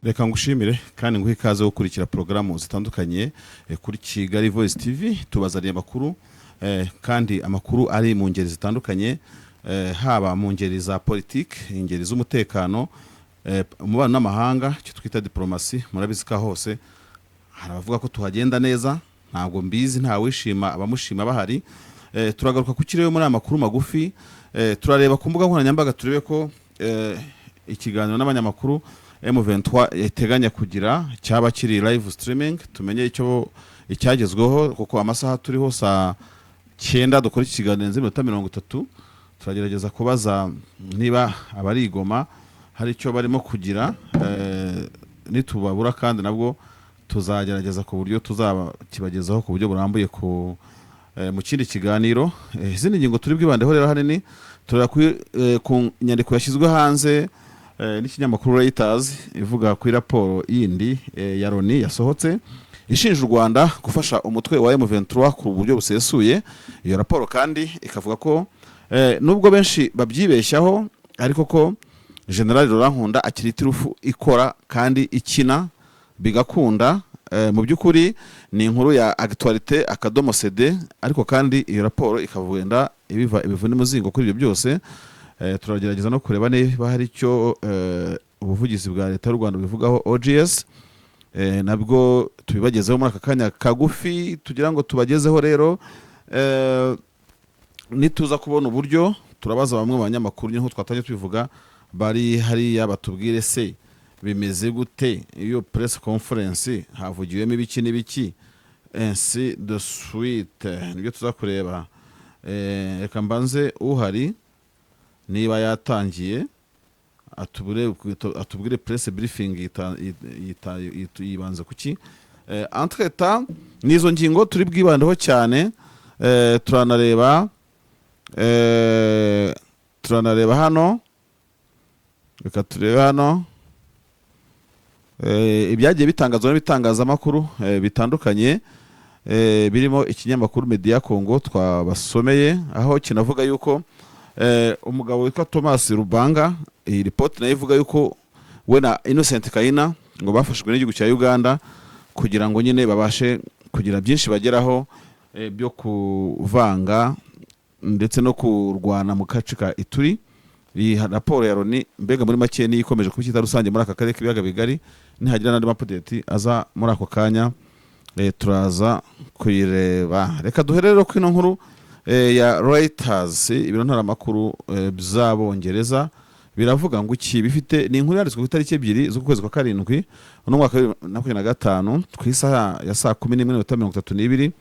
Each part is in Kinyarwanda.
Reka ngushimire kandi nguhe ikaze wo gukurikira porogaramu zitandukanye kuri Kigali Voice TV. Tubazaniye amakuru, kandi amakuru ari mu ngeri zitandukanye, haba mu ngeri za politiki, ingeri z'umutekano, umubano n'amahanga, icyo twita diplomasi. Murabizi ko hose hari abavuga ko tuhagenda neza, ntabwo mbizi, ntawishima abamushima bahari. Turagaruka ku kirere muri aya makuru magufi. Turareba ku mbuga nkoranyambaga, turebe ko ikiganiro n'abanyamakuru M23 iteganya kugira cyaba kiri live streaming, tumenye icyo icyagezweho, kuko amasaha turiho saa 9 dukora iki kiganiro iminota 30. Turagerageza kubaza niba abari i Goma hari icyo barimo kugira. Nitubabura kandi nabwo tuzagerageza ku buryo tuzakibagezaho ku buryo burambuye ku mu kindi kiganiro. Izindi ngingo turi bwibandeho rero hanini tureba ku nyandiko yashyizwe hanze n'ikinyamakuru Reuters, ivuga kuri raporo yindi ya Loni yasohotse ishinja u Rwanda gufasha umutwe wa M23 ku buryo busesuye. Iyo raporo kandi ikavuga ko nubwo benshi babyibeshyaho, ariko ko General Laurent Nkunda akiri iturufu ikora kandi ikina bigakunda. Mu by'ukuri ni inkuru ya actualité.cd, ariko kandi iyo raporo ikavugenda ibiva ibivuna umuzingo kuri ibyo byose. Turagerageza no kureba niba hari icyo ubuvugizi bwa Leta y'u Rwanda bubivugaho, OGS, nabwo tubibagezeho muri aka kanya kagufi tugira ngo tubagezeho. Rero nituza kubona uburyo, turabaza bamwe mu banyamakuru nk'uko twatangiye tubivuga bari hariya, batubwire se bimeze gute, iyo press conference havugiwemo ibiki n'ibiki, ainsi de suite. Nibyo tuza kureba. Reka mbanze uhari niba yatangiye atubwire press briefing yibanze kuki. Entre-temps nizo ngingo turi bwibandeho cyane. Turanareba hano, reka turebe hano ibyagiye bitangazwa n'ibitangazamakuru bitandukanye, birimo ikinyamakuru Media Congo twabasomeye, aho kinavuga yuko umugabo witwa Thomas Rubanga, iyi ripoti nayo ivuga yuko we na Innocent Kayina ngo bafashwe n'igihugu cya Uganda kugira ngo nyine babashe kugira byinshi bageraho byo kuvanga ndetse no kurwana mu gace ka Ituri. Iyi raporo ya Loni mbega muri make niyo ikomeje kuba icyita rusange muri aka karere k'ibiyaga bigari. Nihagira n'andi ma update aza muri ako kanya, turaza kuyireba. Reka duhere rero ku ino nkuru ya Reuters, ibiro ntaramakuru by'Abongereza. Biravuga ngo iki? Bifite ni inkuru yanditswe ku itariki 2 z'ukwezi kwa 7 uno mwaka wa 2025, ku isaha ya saa 11:32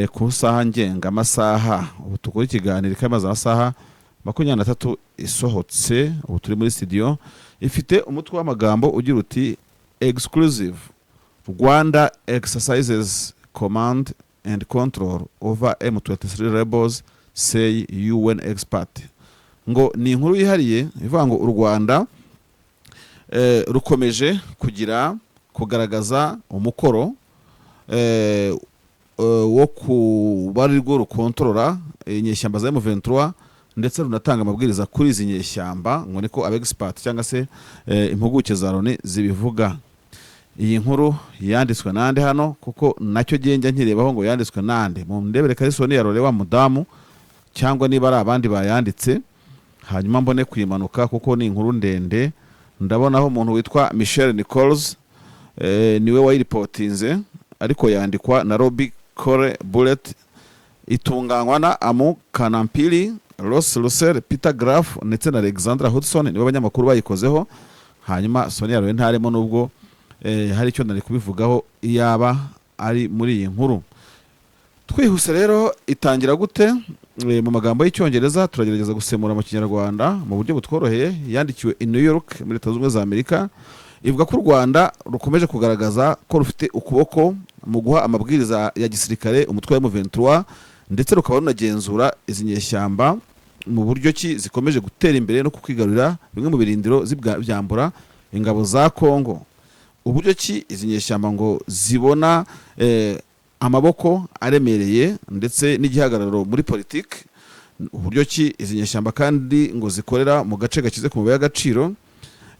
ku saha ngengamasaha. Ubu tukora ikiganiro ikamaze amasaha 23 isohotse, ubu turi muri studio. Ifite umutwe w'amagambo ugira uti: "Exclusive: Rwanda exercises command and control over M23 rebels, say UN expert." Ngo ni inkuru yihariye ivuga ngo u Rwanda rukomeje kugira kugaragaza umukoro wo kuba ari rwo rukontorora inyeshyamba za M23, ndetse runatanga amabwiriza kuri izi nyeshyamba, ngo niko aba expert cyangwa se impuguke za Loni zibivuga. Iyi nkuru yanditswe nande hano? Kuko nacyo genda nkirebaho ngo yanditswe nande. Mu ndebere Karisoni ya wa mudamu, cyangwa niba ari abandi bayanditse, hanyuma mbone kuyimanuka kuko ni inkuru ndende. Ndabonaho umuntu witwa Michelle Nichols, niwe wayiripotinze, ariko yandikwa na Robbie Cole Bullet, itunganywa na Amu Kanampili, Ross Russell, Peter Graff ndetse na Alexandra Hudson, nibo banyamakuru bayikozeho. Hanyuma Sonia Rowe ntarimo, nubwo hari icyo nari kubivugaho iyaba ari muri iyi nkuru. Twihuse rero, itangira gute? Mu magambo y'Icyongereza, turagerageza gusemura mu Kinyarwanda mu buryo butworoheye. Yandikiwe i New York muri Leta Zunze Ubumwe za Amerika. Ivuga ko u Rwanda rukomeje kugaragaza ko rufite ukuboko mu guha amabwiriza ya gisirikare umutwe wa M23, ndetse rukaba runagenzura izi nyeshyamba mu buryo ki zikomeje gutera imbere no kukwigarurira bimwe mu birindiro byambura ingabo za Kongo. Uburyo ki izi nyeshyamba ngo zibona amaboko aremereye ndetse n'igihagararo muri politiki, uburyo ki izi nyeshyamba kandi ngo zikorera mu gace gakize ku mabuye y'agaciro.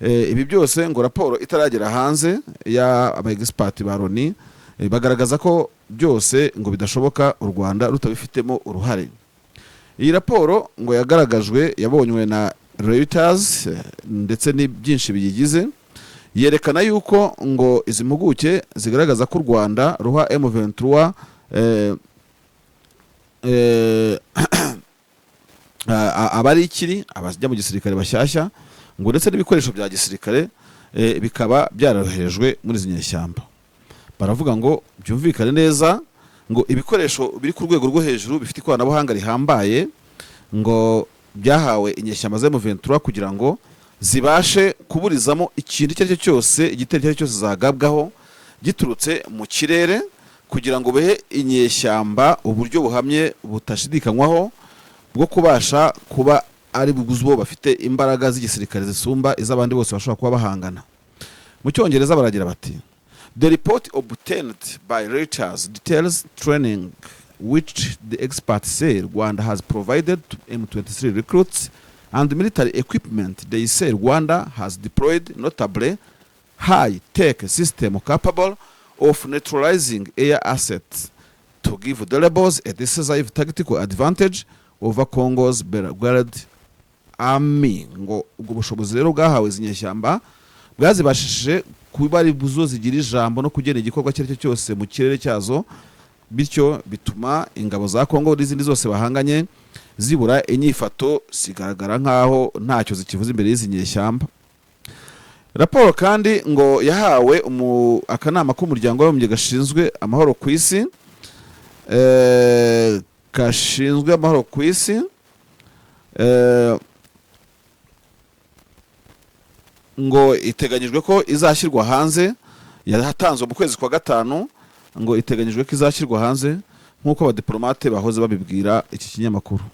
Ibi byose ngo raporo itaragera hanze y'aba experts ba Loni, bagaragaza ko byose ngo bidashoboka u Rwanda rutabifitemo uruhare. Iyi raporo ngo yagaragajwe, yabonywe na Reuters, ndetse n'ibyinshi biyigize, yerekana yuko ngo izi mpuguke zigaragaza ko u Rwanda ruha M23 abari ikiri abajya mu gisirikare bashyashya, ngo ndetse n'ibikoresho bya gisirikare, bikaba byararoherejwe muri izi nyeshyamba. Baravuga ngo byumvikane neza ngo ibikoresho biri ku rwego rwo hejuru bifite ikoranabuhanga rihambaye ngo byahawe inyeshyamba za M23 kugira ngo zibashe kuburizamo ikintu icyo ari cyo cyose, igitero icyo ari cyo cyose zagabwaho giturutse mu kirere, kugira ngo behe inyeshyamba uburyo buhamye butashidikanywaho bwo kubasha kuba ari bo bafite imbaraga z'igisirikare zisumba iz'abandi bose bashobora kuba bahangana. Mu Cyongereza baragira bati: "The report obtained by Reuters details training which the experts say Rwanda has provided to M23 recruits and military equipment they say Rwanda has deployed, notably high-tech system capable of neutralizing air assets to give the rebels a decisive tactical advantage over Congo's beleaguered army." Ngo ubwo bushobozi rero bwahawe izi nyeshyamba bwazibashishije kuba ari buzo zigira ijambo no kugena igikorwa icyo ari cyo cyose mu kirere cyazo, bityo bituma ingabo za Kongo n'izindi zose bahanganye zibura inyifato, zigaragara nk'aho ntacyo zikivuze imbere y'izi nyeshyamba. Raporo kandi ngo yahawe akanama k'Umuryango w'Abibumbye gashinzwe amahoro ku isi, ngo iteganyijwe ko izashyirwa hanze. Yatanzwe mu kwezi kwa gatanu, ngo iteganyijwe ko izashyirwa hanze nk'uko abadiplomate bahoze babibwira iki kinyamakuru.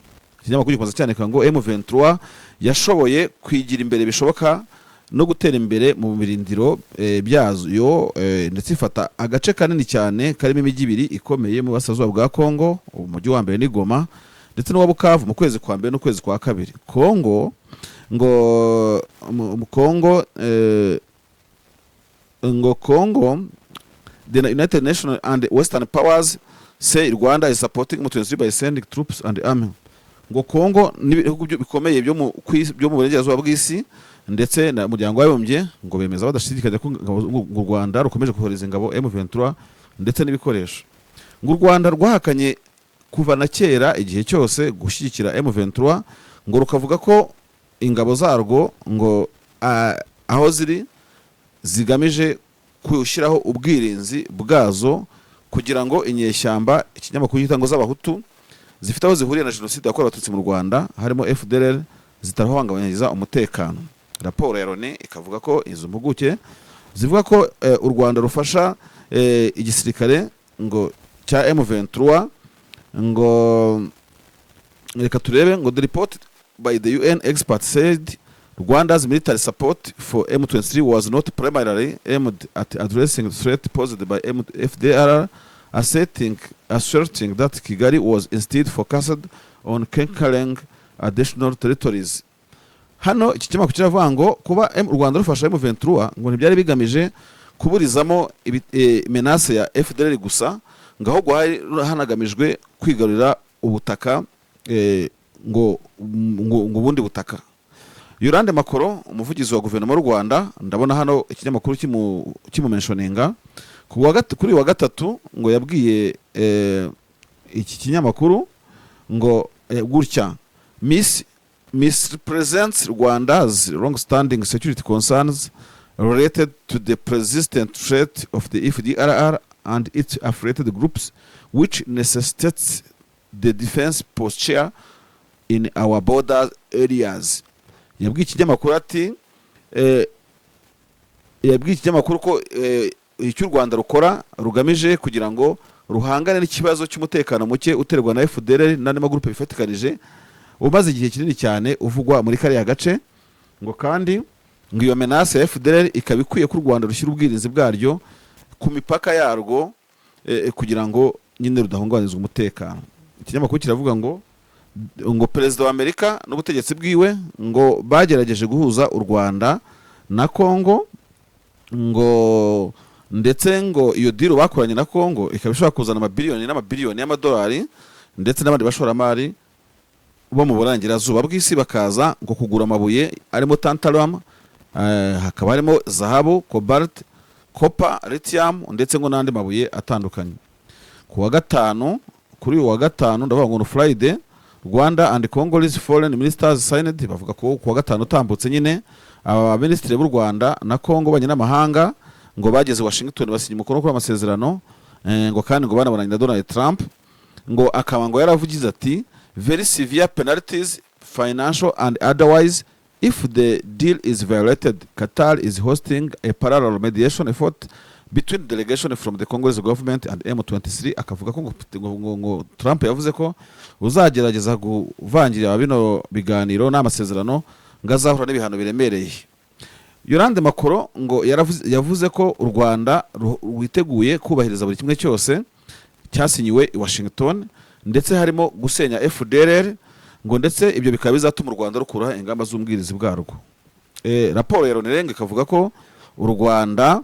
Ikinyamakuru gikomeza cyandika ngo M23 yashoboye kwigira imbere bishoboka no gutera imbere mu birindiro byayo, ndetse ifata agace kanini cyane karimo imijyi ibiri ikomeye mu burasirazuba bwa Kongo. Umujyi wa mbere ni Goma ndetse n'uwa Bukavu mu kwezi kwa mbere n'ukwezi kwa kabiri. Kongo ngo mu Kongo, ngo Kongo, the United Nations and Western powers say Rwanda is supporting M23 by sending troops and army. Ngo Kongo n'ibihugu bikomeye byo mu burengerazuba bw'isi ndetse na Muryango w'Abibumbye ngo bemeza badashidikanya ko ngo u Rwanda rukomeje kohereza ingabo M23 ndetse n'ibikoresho. Ngo u Rwanda rwahakanye kuva na kera igihe cyose gushyigikira M23, ngo rukavuga ko ingabo zarwo ngo aho ziri zigamije gushyiraho ubwirinzi bwazo kugira ngo inyeshyamba, ikinyamakuru cyita ngo z'Abahutu zifite aho zihuriye na jenoside yakorewe Abatutsi mu Rwanda, harimo FDLR, zitahungabanyiriza umutekano. Raporo ya Loni ikavuga ko izo mpuguke zivuga ko u Rwanda rufasha igisirikare ngo cya M23. Ngo reka turebe, ngo the report by the UN expert said Rwanda's military support for M23 was not primarily aimed at addressing the threat posed by FDLR, asserting that Kigali was instead focused on conquering additional territories. Hano iki kinyamakuru kiravuga ngo kuba u Rwanda rufasha M23 ngo ntibyari bigamije kuburizamo menace ya FDLR gusa, ngo ahubwo hari hanagamijwe kwigarurira ubutaka, ngo ubundi butaka. Yolande Makolo, umuvugizi wa guverinoma y'u Rwanda, ndabona hano ikinyamakuru kimumentioninga kuri uyu wa gatatu, ngo yabwiye iki kinyamakuru ngo gutya: "Misrepresents Rwanda's long-standing security concerns related to the persistent threat of the FDLR and its affiliated groups, which necessitates the defense posture in our border areas." Yabwiye ikinyamakuru ati, yabwiye ikinyamakuru ko icyo u Rwanda rukora rugamije kugira ngo ruhangane n'ikibazo cy'umutekano muke uterwa na FDLR n'andi magurupe bifatikanije, umaze igihe kinini cyane uvugwa muri kariya gace, ngo kandi ngo iyo menace ya FDLR ikaba ikwiye ko u Rwanda rushyira ubwirinzi bwaryo ku mipaka yarwo, kugira ngo nyine rudahungabanyirizwa umutekano. Ikinyamakuru kiravuga ngo perezida wa Amerika n'ubutegetsi bwiwe ngo bagerageje guhuza u Rwanda na Congo, ngo ndetse ngo iyo deal bakoranye na Congo ikaba ishobora kuzana amabiliyoni n'amabiliyoni y'amadolari, ndetse n'abandi bashoramari bo mu burengerazuba bw'isi bakaza ngo kugura amabuye arimo tantalum, hakaba harimo zahabu, cobalt, copper, lithium, ndetse ngo n'andi mabuye atandukanye. Ku wa gatanu, kuri uyu wa gatanu, ndavuga ngo ni Friday, Rwanda and Congolese foreign ministers signed. Bavuga ko ku wa gatanu utambutse nyine, aba baminisitiri b'u Rwanda na Congo b'abanyamahanga ngo bageze Washington, basinya umukono kuri amasezerano, ngo kandi ngo banabonanye na Donald Trump, ngo akaba ngo yaravugize ati: "Very severe penalties, financial and otherwise, if the deal is violated. Qatar is hosting a parallel mediation effort between delegation from the Congolese government and M23." Akavuga ko ngo Trump yavuze ko uzagerageza kuvangira bino biganiro n'amasezerano ngo azahura n'ibihano biremereye. Yolande Makolo ngo yavuze ko u Rwanda rwiteguye kubahiriza buri kimwe cyose cyasinyiwe i Washington, ndetse harimo gusenya FDLR, ngo ndetse ibyo bikaba bizatuma u Rwanda rukuraho ingamba z'ubwirinzi bwarwo. Raporo ya Loni ikavuga ko u Rwanda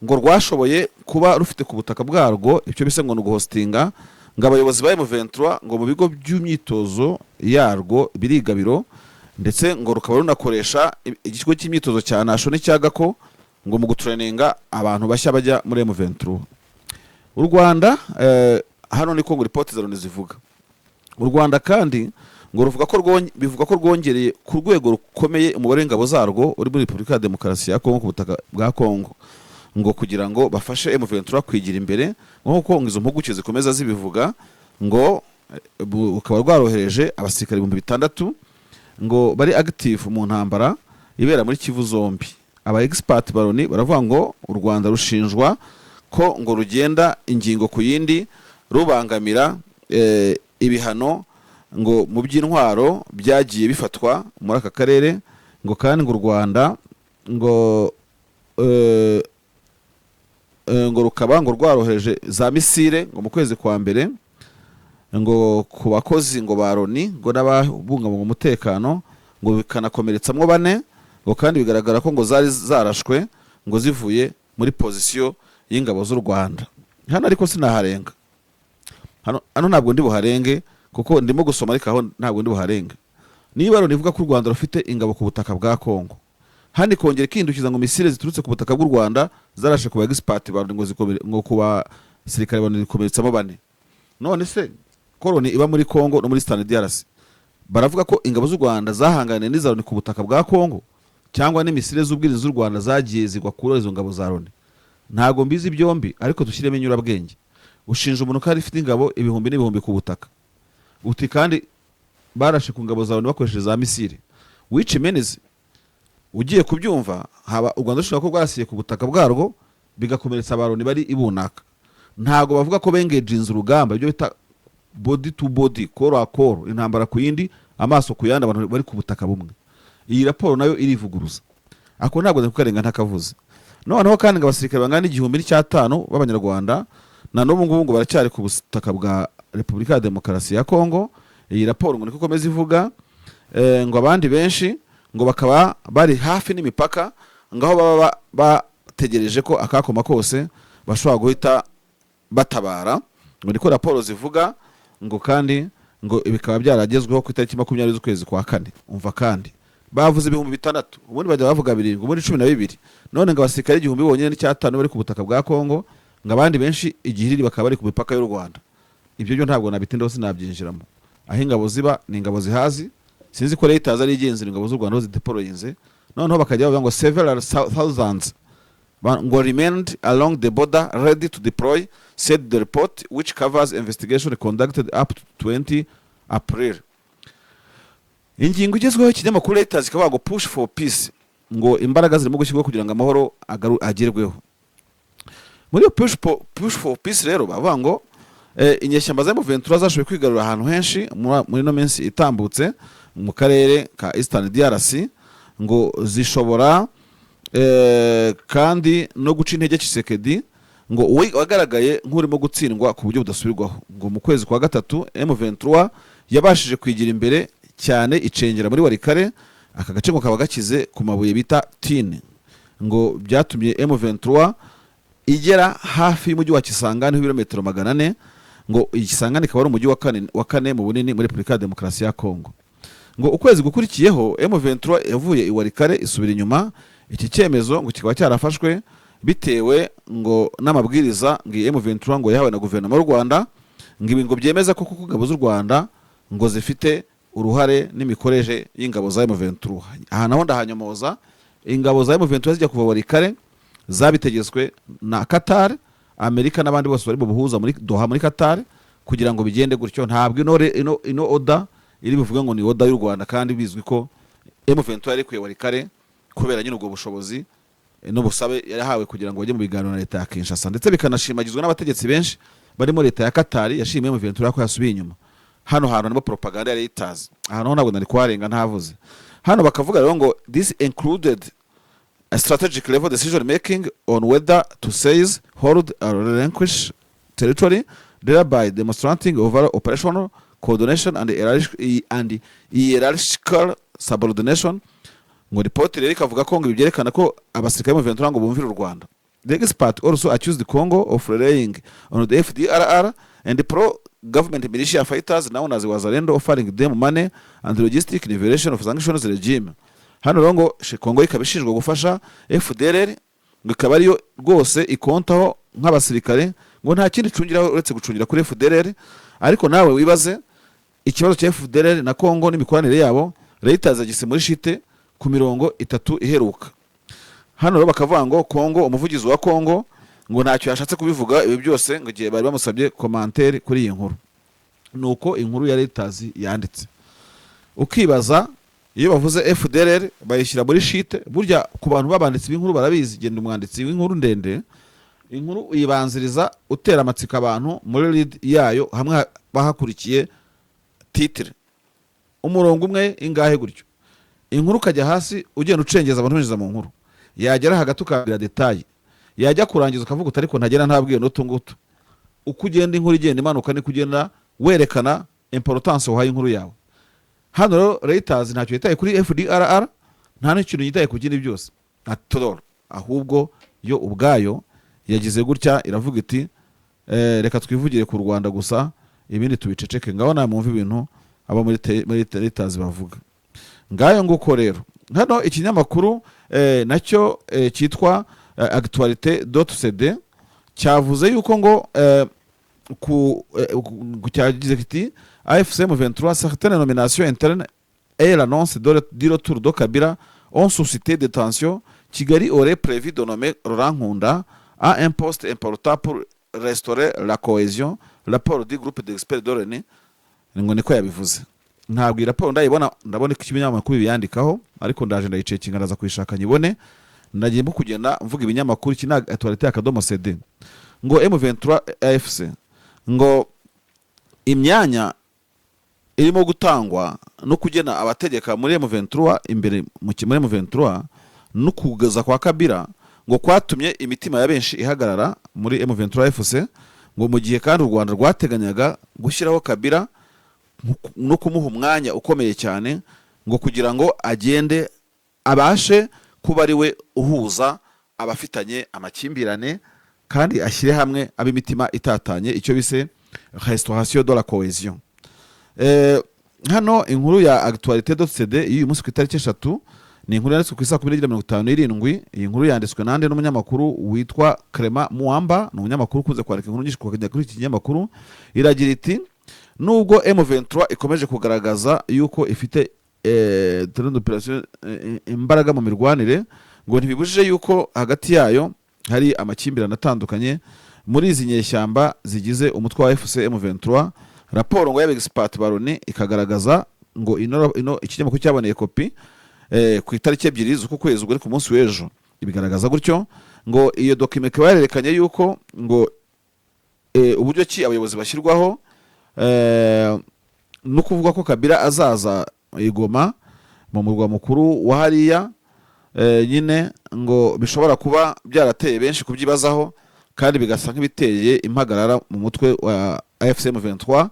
ngo rwashoboye kuba rufite ku butaka bwarwo icyo bise ngo ni uguhostinga ngo abayobozi ba M23 ngo mu bigo by'imyitozo yarwo biri Gabiro, ndetse ngo rukaba runakoresha ikigo cy'imyitozo cya Nasho n'icya Gako ngo mu gutraininga abantu bashya bajya muri M23. U Rwanda, hano niko ngo ripoti za Loni zivuga. U Rwanda kandi ngo ruvuga ko bivuga ko rwongereye ku rwego rukomeye umubare w'ingabo zarwo uri muri Repubulika ya Demokarasi ya Kongo, ku butaka bwa Kongo, ngo kugira ngo bafashe M23 kwigira imbere, nk'uko ngo izo mpuguke zikomeza zibivuga. Ngo rukaba rwarohereje abasirikare 6000 ngo bari active mu ntambara ibera muri Kivu zombi. Aba expert ba Loni baravuga ngo u Rwanda rushinjwa ko ngo rugenda ingingo ku yindi rubangamira ibihano ngo mu by'intwaro byagiye bifatwa muri aka karere, ngo kandi ngo u Rwanda ngo rukaba ngo rwarohereje za misile ngo mu kwezi kwa mbere ngo ku bakozi ngo ba Loni ngo n'ababungabunga umutekano, ngo bikanakomeretsamwo bane, ngo kandi bigaragara ko ngo zari zarashwe ngo zivuye muri position y'ingabo z'u Rwanda. Hano ariko sinaharenga, hano ntabwo ndi buharenge kuko ndimo gusoma, ariko aho ntabwo ndi buharenge. Niba Loni ivuga ko u Rwanda rufite ingabo ku butaka bwa Kongo, hano ikongera ikindukiza ngo misile ziturutse ku butaka bw'u Rwanda zarashe ku ba expert ba Loni, ngo zikomere, ngo ku basirikare ba Loni zikomeretsamo bane, none se ko Loni iba muri Kongo no muri Eastern DRC, baravuga ko ingabo z'u Rwanda zahanganiye n'iza Loni ku butaka bwa Kongo, cyangwa n'imisile z'ubwirinzi z'u Rwanda zagiye zigwa kuri izo ngabo za Loni? Ntabwo mbizi byombi, ariko dushyiremo inyurabwenge. Ushinja umuntu ko ari ifite ingabo ibihumbi n'ibihumbi ku butaka, uti kandi barashe ku ngabo za Loni bakoresheje za misile, which means ugiye kubyumva, haba u Rwanda rushobora kuba rwarasiye ku butaka bwarwo bigakomeretsa abaroni bari ibunaka. Ntabwo bavuga ko bengeginze urugamba, ibyo bita body to body, corps à corps, intambara ku yindi, amaso ku yandi, abantu bari ku butaka bumwe. Iyi raporo nayo irivuguruza, ako ntabwo kukarenga ntakavuze. Noneho kandi ngo abasirikare bangana 1500 b'Abanyarwanda na n'ubu ngubu ngo baracyari ku butaka bwa Repubulika ya Demokarasi ya Kongo. Iyi raporo ngo niko ikomeza ivuga, ngo abandi benshi ngo bakaba bari hafi n'imipaka, ngaho baba bategereje ko akakoma kose bashobora guhita batabara, ngo niko raporo zivuga. Ngo kandi ngo bikaba byaragezweho ku itariki 20 z'ukwezi kwa kane. Umva, kandi bavuze 6000, ubundi bajya bavuga 7, ubundi 12, none ngo abasirikare 1500 bari ku butaka bwa Kongo, ngo abandi benshi igihiriri bakaba bari ku mipaka y'u Rwanda. Ibyo byo ntabwo nabitindaho, sinabyinjiramo. Aho ingabo ziba ni ingabo zihazi, sinzi ko leta ari igenzura ingabo z'u Rwanda aho zideployinze. Noneho bakajya bavuga ngo several thousands ngo remained along the border ready to deploy, said the report, which covers investigation conducted up to 20 April. Ingingo igezweho, ikinyamakuru Reuters ikavuga ngo push for peace, ngo imbaraga zirimo gushyirwaho kugira ngo amahoro agerweho. Muri iyo push for peace rero, bavuga ngo inyeshyamba za M23 zashoboye kwigarurira ahantu henshi muri ino minsi itambutse mu karere ka Eastern DRC, ngo zishobora kandi no guca intege Tshisekedi, ngo wagaragaye nk'urimo gutsindwa ku buryo budasubirwaho. Ngo mu kwezi kwa gatatu M23 yabashije kwigira imbere. cyane, icengera muri Walikale. Aka gace ngo kaba gakize ku mabuye bita tin. Ngo byatumye M23 igera hafi y'umujyi wa Kisangani, ibirometero 400. Ngo iyi Kisangani ikaba ari umujyi wa kane mu bunini muri Repubulika ya Demokarasi ya Kongo. Ngo ukwezi gukurikiyeho M23 yavuye i Walikale isubira inyuma. Iki cyemezo ngo kikaba cyarafashwe bitewe ngo n'amabwiriza ngo iyi M23 ngo yahawe na guverinoma y'u Rwanda. Ngo ibi ngo byemeza ko kuko ingabo z'u Rwanda ngo zifite uruhare n'imikorere y'ingabo za M23. Aha naho ndahanyomoza. Ingabo za M23 zijya kuva Walikale zabitegetswe na Qatar, Amerika n'abandi bose bari mu buhuza muri Doha muri Qatar kugira ngo bigende gutyo. Ntabwo ino order iri buvuge ngo ni order y'u Rwanda, kandi bizwi ko M23 yarekuye Walikale kubera nyine ubwo bushobozi n'ubusabe yahawe kugira ngo bajye mu biganiro na leta ya Kinshasa, ndetse bikanashimagizwa n'abategetsi benshi barimo leta ya Qatar yashimiye M23 ko yasubiye inyuma. Hano hantu nimo propaganda yari itazi, ahantu ho ntabwo nari kuharenga ntavuze. Hano bakavuga rero ngo this included a strategic level decision making on whether to seize, hold or relinquish territory, thereby demonstrating overall operational coordination and hierarchical subordination. Ngo ripoti rero ikavuga ko ngo ibi byerekana ko abasirikare mu M23 ngo bumvira u Rwanda. The expert also accused Congo of relying on the FDLR and the pro government militia fighters known as Wazalendo, offering them money and logistic in violation of sanctions regime. Hano rero ngo Congo ikaba ishinjwa gufasha FDLR, ngo ikaba ariyo rwose ikontaho nk'abasirikare, ngo nta kindi icungiraho uretse gucungira kuri FDLR. Ariko nawe wibaze ikibazo cya FDLR na Congo n'imikoranire yabo. Reuters yagise muri shite ku mirongo itatu iheruka. Hano rero bakavuga ngo Congo, umuvugizi wa Congo ngo ntacyo yashatse kubivuga ibi byose, ngo igihe bari bamusabye commentaire kuri iyi nkuru. Nuko inkuru ya Reuters yanditse, ukibaza iyo bavuze FDLR bayishyira muri shite. Burya ku bantu b'abanditsi b'inkuru barabizi, genda umwanditsi w'inkuru ndende, inkuru uyibanziriza utera amatsiko abantu muri lead yayo, hamwe bahakurikiye titre, umurongo umwe, ingahe gutyo. Inkuru ukajya hasi ugenda ucengeza abantu, winjiza mu nkuru, yagera hagati ukabwira détail, yajya kurangiza ukavuga uti ariko ntagera ntabwiye n'utu ngutu. Uko ugenda inkuru igenda imanuka niko ugenda werekana importance wahaye inkuru yawe. Hano rero Reuters ntacyo yitaye kuri FDLR, nta n'ikintu yitaye ku kindi byose atororo, ahubwo yo ubwayo yagize gutya iravuga iti reka twivugire ku Rwanda gusa, ibindi tubiceceke. Ngaho namwumva ibintu abo muri Reuters bavuga. Ngayo nguko rero. Hano ikinyamakuru nacyo cyitwa actualité.cd cyavuze yuko ngo cyagize kiti: "AFC M23, certaines nominations internes et l'annonce du retour de Kabila ont suscité des tensions. Kigali aurait prévu de nommer Laurent Nkunda à un poste important pour restaurer la cohésion, rapport du groupe d'experts de l'ONU." Ngo niko yabivuze. Ntabwo iyi raporo ndayibona, ndabona ko ibinyamakuru biyandikaho, ariko ndaje ndayicekinga, ndaza kuyishaka nyibone. Nagiye mo kugenda mvuga ibinyamakuru. Iki ni actualité.cd. Ngo M23 AFC, ngo imyanya irimo gutangwa no kugena abategeka muri M23 imbere muri M23 no kugeza kwa Kabila ngo kwatumye imitima ya benshi ihagarara muri M23 AFC. Ngo mu gihe kandi u Rwanda rwateganyaga gushyiraho Kabila no kumuha umwanya ukomeye cyane, ngo kugira ngo agende abashe kuba ari we uhuza abafitanye amakimbirane kandi ashyire hamwe ab'imitima itatanye, icyo bise restauration de la cohésion. Hano inkuru ya actualité.cd y'uyu munsi ku itariki 3 ni inkuru yanditswe ku isaa 12:57. Iyi nkuru yanditswe nande? N'umunyamakuru witwa Clement Muamba, ni umunyamakuru ukunze kwandika inkuru nyinshi kuri iki kinyamakuru. Iragira iti: nubwo M23 ikomeje kugaragaza yuko ifite terrain d'opération, imbaraga mu mirwanire, ngo ntibibujije yuko hagati yayo hari amakimbirane atandukanye muri izi nyeshyamba zigize umutwe wa AFC M23. Raporo ngo y'abexpert ba Loni ikagaragaza ngo ino ikinyamakuru cyaboneye kopi ku itariki 2 z'uku kwezi, ubwo ni ku munsi w'ejo, ibigaragaza gutyo. Ngo iyo document ikaba yarerekanye yuko ngo uburyo ki abayobozi bashyirwaho no kuvuga ko Kabila azaza i Goma mu murwa mukuru wa hariya nyine, ngo bishobora kuba byarateye benshi kubyibazaho kandi bigasa nk'ibiteye impagarara mu mutwe wa AFC M23.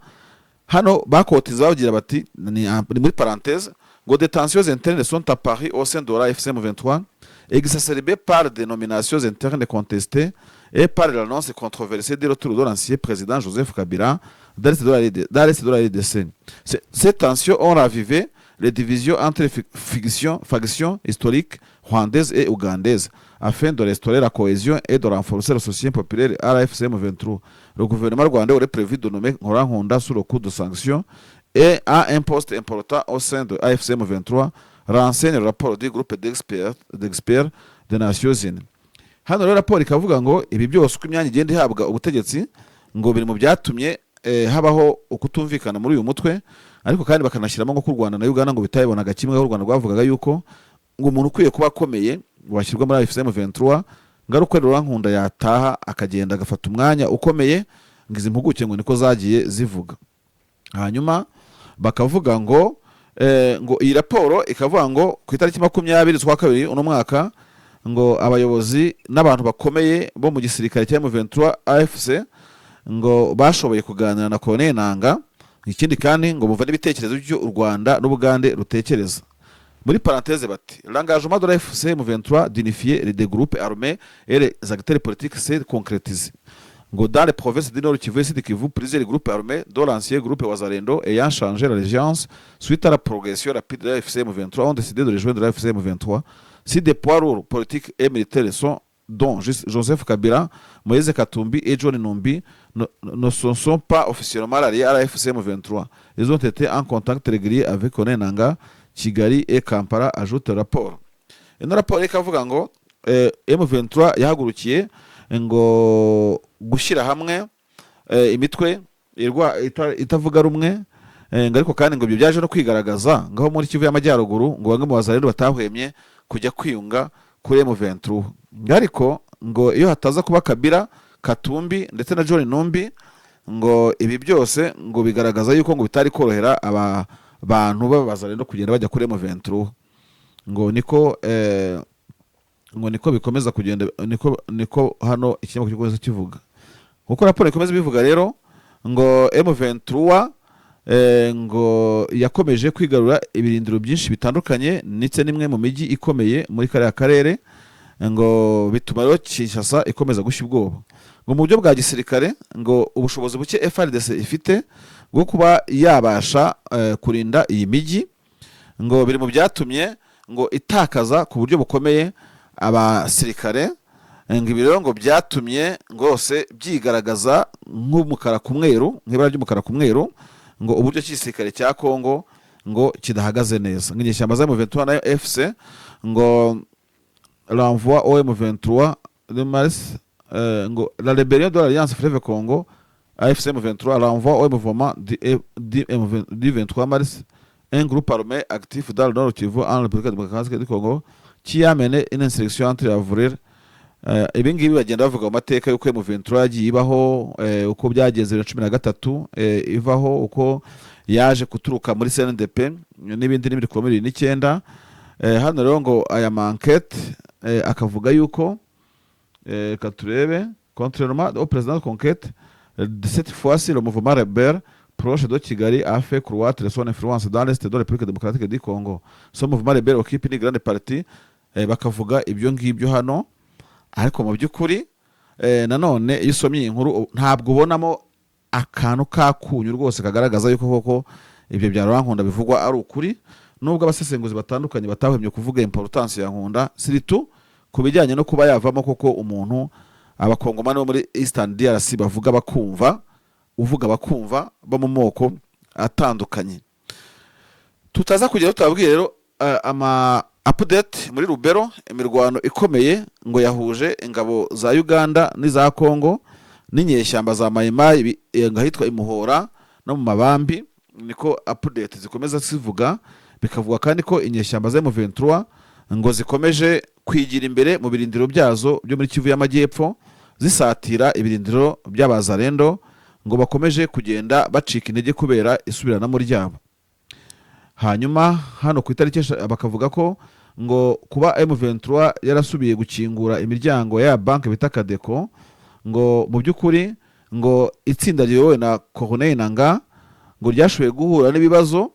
Hano bakotiza bagira bati, ni muri parenthèse, ngo des tensions internes sont apparues au sein de l'AFC M23, exacerbées par des nominations internes contestées et par l'annonce controversée du retour de l'ancien président Joseph Kabila dans l'est de la RDC. Ces tensions ont ravivé les divisions entre les factions historiques rwandaises et ougandaises. Afin de restaurer la cohésion et de renforcer le soutien populaire à l'AFC M23, le gouvernement rwandais aurait prévu de nommer Laurent Nkunda sous le coup de sanctions et à un poste important au sein de AFC M23, renseigne le rapport du groupe d'experts des Nations Unies. Hano rero raporo ikavuga ngo ibi byose, uko imyanya igenda ihabwa ubutegetsi, ngo biri mu byatumye habaho ukutumvikana muri uyu mutwe. Ariko kandi bakanashyiramo ngo ko u Rwanda na Uganda ngo bitabibonaga kimwe, aho u Rwanda rwavugaga yuko ngo umuntu ukwiye kuba akomeye washyirwa muri AFC M23 ngo ari uko Laurent Nkunda yataha akagenda agafata umwanya ukomeye. Ngo izi mpuguke ngo niko zagiye zivuga. Hanyuma bakavuga ngo ngo iyi raporo ikavuga ngo ku itariki 20 z'ukwa kabiri uno mwaka, ngo abayobozi n'abantu bakomeye bo mu gisirikare cya M23 AFC ngo bashoboye kuganira na Corneille Nanga. Ikindi kandi ngo bumva n'ibitekerezo by'u Rwanda n'Ubugande rutekereza. Muri parenthèse bati: l'engagement de l'AFC M23 d'unifier les groupes armés et les acteurs politiques s'est concrétisé. Ngo dans les provinces du Nord Kivu et Sud Kivu, plusieurs groupes armés, dont l'ancien groupe Wazalendo ayant changé l'allégeance suite à la progression rapide de l'AFC M23, ont décidé de rejoindre l'AFC M23. Si des poids lourds politiques et militaires sont dont Joseph Kabila, Moïse Katumbi et John Numbi ne se sont pas officiellement ralliés à l'AFC M23, ils ont été en contact régulier avec Corneille Nangaa, Kigali et Kampala, ajoute le rapport. Ino raporo ikavuga ngo M23 yahagurukiye ngo gushyira hamwe imitwe itavuga rumwe, ngo ariko kandi ngo ibyo byaje no kwigaragaza ngaho muri Kivu y'Amajyaruguru, ngo bamwe mu Bazalendo batahwemye kujya kwiyunga kuri M23. Ngo ariko ngo iyo hataza kuba Kabila, Katumbi ndetse na John Numbi, ngo ibi byose ngo bigaragaza yuko ngo bitari korohera aba bantu b'Abazalendo kugenda bajya kuri M23. Ngo niko bikomeza kugenda, niko hano ikinyamakuru gikomeza kivuga. Kuko raporo ikomeza ibivuga rero, ngo M23 ngo yakomeje kwigarura ibirindiro byinshi bitandukanye ndetse n'imwe mu mijyi ikomeye muri kariya karere, ngo bituma rero Kinshasa ikomeza gushya ubwoba. Ngo mu buryo bwa gisirikare, ngo ubushobozi buke FARDC ifite bwo kuba yabasha kurinda iyi mijyi ngo biri mu byatumye ngo itakaza ku buryo bukomeye abasirikare. Ngo ibi rero ngo byatumye rwose byigaragaza nk'umukara ku mweru, nk'ibara ry'umukara ku mweru, ngo uburyo cy'igisirikare cya Kongo ngo kidahagaze neza. Ngo inyeshyamba za M23 nayo FC ngo renvoie au M23 de mars, ngo la rébellion de l'Alliance Fleuve Congo AFC M23 renvoie au mouvement du M20 du 23 mars, un groupe armé actif dans le Nord Kivu en République démocratique du Congo qui a mené une insurrection entre avril. Ibi ngibi bagenda bavuga mu mateka y'uko M23 yagiye ibaho, uko byageze 2013, ivaho, uko yaje guturuka muri CNDP n'ibindi n'ibindi kuva muri 2009. Hano rero ngo aya ma enquêtes akavuga yuko, reka turebe, contrairement au précédentes conquêtes, de cette fois-ci le mouvement rebelle proche de Kigali a fait croître son influence dans l'est de la République démocratique du Congo. Ce mouvement rebelle occupe une grande partie, bakavuga ibyo ngibyo hano. Ariko mu by'ukuri nanone iyo usomye iyi nkuru ntabwo ubonamo akantu k'akunyu rwose kagaragaza yuko koko ibyo bya Laurent Nkunda bivugwa ari ukuri, nubwo abasesenguzi batandukanye batahwemye kuvuga importance ya Nkunda, surtout ku bijyanye no kuba yavamo koko umuntu Abakongomani bo muri Eastern DRC bavuga bakumva, uvuga bakumva, bo mu moko atandukanye. Tutaza kugera tutababwiye rero ama update muri Lubero. Imirwano ikomeye ngo yahuje ingabo za Uganda n'iza Congo n'inyeshyamba za Mayimayi ngo ahitwa Imuhora no mu Mabambi, niko update zikomeza zivuga. Bikavuga kandi ko inyeshyamba za M23 ngo zikomeje kwigira imbere mu birindiro byazo byo muri Kivu y'Amajyepfo, zisatira ibirindiro by'Abazarendo, ngo bakomeje kugenda bacika intege kubera isubiranamo ryabo. Hanyuma hano ku itariki bakavuga ko ngo kuba M23 yarasubiye gukingura imiryango ya banki bita Kadeko, ngo mu by'ukuri ngo itsinda riyobowe na Corneille Nangaa. ngo ryashoboye guhura n'ibibazo,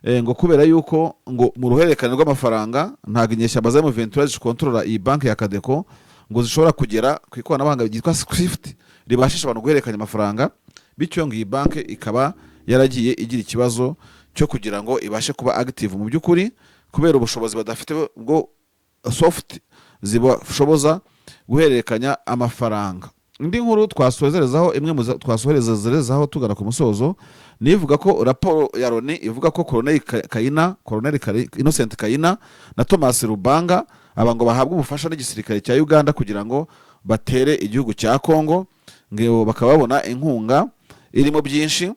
ngo kubera yuko ngo mu ruhererekane rw'amafaranga ntabwo inyeshyamba za M23 zikontorora iyi banki ya Codeco ngo zishobora kugera ku ikoranabuhanga ryitwa SWIFT ribashisha abantu guhererekanya amafaranga. Bityo ngo iyi banki ikaba yaragiye igira ikibazo cyo kugira ngo ibashe kuba active mu by'ukuri, kubera ubushobozi badafite bwo soft zibashoboza guhererekanya amafaranga. Indi nkuru twasozerezaho, imwe mu twasoherezaho tugana ku musozo, ni ivuga ko raporo ya Loni ivuga ko Colonel Kayina, Colonel Innocent Kayina na Thomas Rubanga, aba ngo bahabwa ubufasha n'igisirikare cya Uganda kugira ngo batere igihugu cya Congo, ngo bakaba babona inkunga irimo byinshi,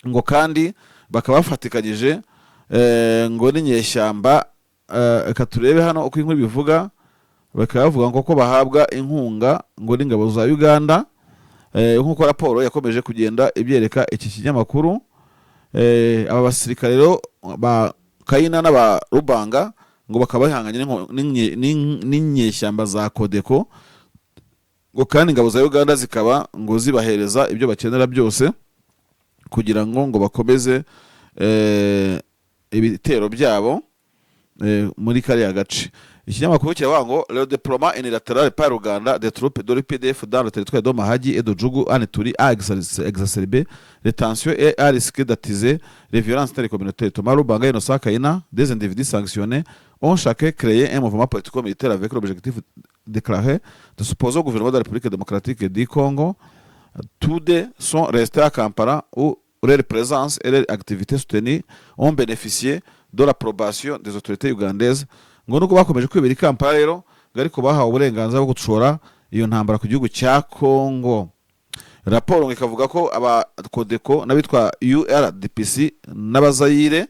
ngo kandi bakaba bafatikanyije ngo n'inyeshyamba. Reka turebe hano uko inkuru bivuga. Bakaba bavuga ngo ko bahabwa inkunga ngo n'ingabo za Uganda, nk'uko raporo yakomeje kugenda ibyereka iki kinyamakuru. Aba basirikare rero ba Kayina n'aba Rubanga ngo bakaba bahanganye n'inyeshyamba za Codeco, ngo kandi ingabo za Uganda zikaba ngo zibahereza ibyo bakenera byose kugira ngo bakomeze ibitero byabo muri kariya gace. Ikinyamakuru kiravuga ngo le déploiement unilatéral par Uganda des troupes de l'UPDF dans le territoire de Mahagi et de Djugu en Ituri a exacerbé les tensions et a risqué d'attiser les violences intercommunautaires. Thomas Lubanga et Innocent Kaina, des individus sanctionnés, ont chacun créé un mouvement politico-militaire avec l'objectif déclaré de s'opposer au gouvernement de la République démocratique du Congo. Tous deux sont restés à Kampala, où leur présence et leur activité soutenue ont bénéficié de l'approbation des autorités ugandaises. Ngo nubwo bakomeje kwibera i Kampala rero, ngo ariko bahawe uburenganzira bwo gushora iyo ntambara ku gihugu cya Congo. Raporo ngo ikavuga ko aba Codeco n'abitwa URDPC n'Abazayire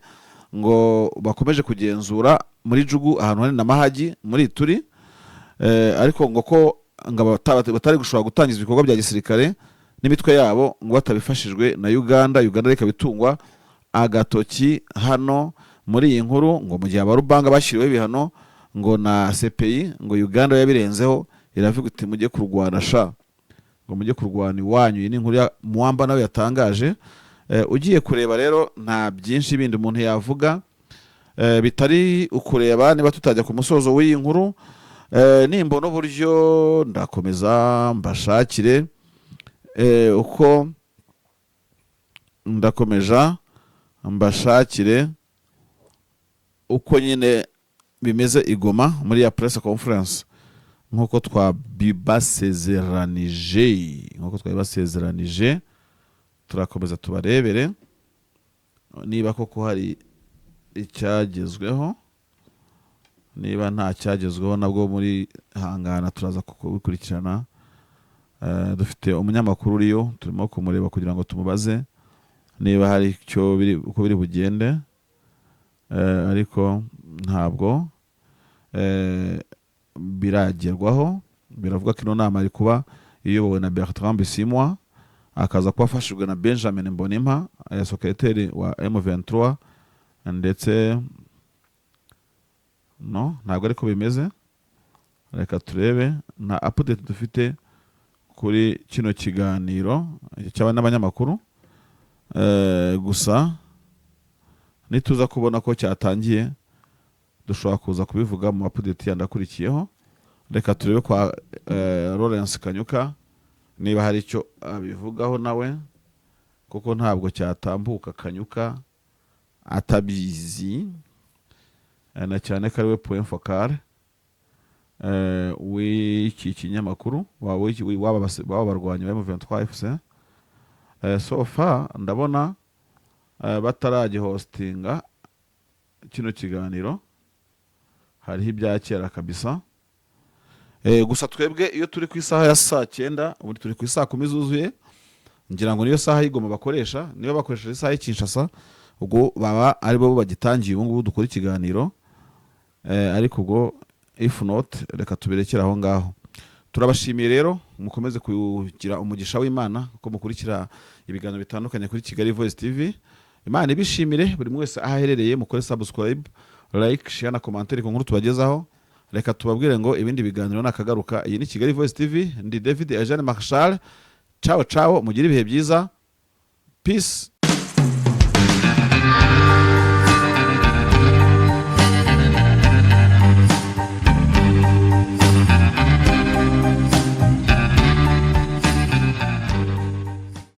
ngo bakomeje kugenzura muri Djugu, ahantu hari na Mahagi muri Ituri, ariko ngo ko ngo batari gushobora gutangiza ibikorwa bya gisirikare n'imitwe yabo ngo batabifashijwe na Uganda. Uganda ikaba itungwa agatoki hano muri iyi nkuru, ngo mu gihe abarubanga bashyiriweho ibihano ngo na CPI, ngo Uganda yabirenzeho iravuga iti: "Mujye kurwana sha," ngo mujye kurwana iwanyu. Iyi ni inkuru ya Muwamba nawe yatangaje. Ugiye kureba rero, nta byinshi bindi umuntu yavuga bitari ukureba niba tutajya ku musozo w'iyi nkuru. Nimbona uburyo ndakomeza mbashakire uko ndakomeza mbashakire uko nyine bimeze i Goma muri ya press conference, nk'uko twabibasezeranije. Turakomeza tubarebere niba koko hari icyagezweho. Niba nta cyagezweho nabwo muri hangana, turaza kubikurikirana. Dufite umunyamakuru uriyo, turimo kumureba kugira ngo tumubaze niba hari icyo biri, uko biri bugende. Ariko ntabwo biragerwaho. Biravuga ko ino nama iri kuba iyobowe na Bertrand Bisimwa, akaza kuba afashijwe na Benjamin Mbonimpa, secrétaire wa M23. Ndetse no ntabwo ariko bimeze. Reka turebe, nta update dufite kuri kino kiganiro cy'aba n'abanyamakuru. Gusa nituza kubona ko cyatangiye, dushobora kuza kubivuga mu update yandi akurikiyeho. Reka turebe kwa Lawrence Kanyuka niba hari icyo abivugaho nawe, kuko ntabwo cyatambuka Kanyuka atabizi, na cyane ko ariwe point focal w'iki kinyamakuru, waba barwanyi ba M23 FC. So far ndabona bataragihostinga kino kiganiro, hariho ibya kera kabisa. Gusa twebwe iyo turi ku isaha ya saa 9, ubu turi ku isaa 10 zuzuye, ngira ngo niyo saha y'i Goma bakoresha. Niba bakoresheje isaha y'i Kinshasa, ubwo baba ari bo bagitangiye ubu ngubu dukora ikiganiro. Ariko ubwo if not, reka tubirekere aho ngaho. Turabashimiye rero, mukomeze kugira umugisha w'Imana kuko mukurikira ibiganiro bitandukanye kuri Kigali Voice TV. Imana ibishimire buri wese aho aherereye. Mukore subscribe, like, share na commentaire ku nkuru tubagezaho. Reka tubabwire ngo ibindi biganiro nakagaruka. Iyi ni Kigali Voice TV, ndi David Eugene Marshal. Ciao ciao, mugire ibihe byiza. Peace.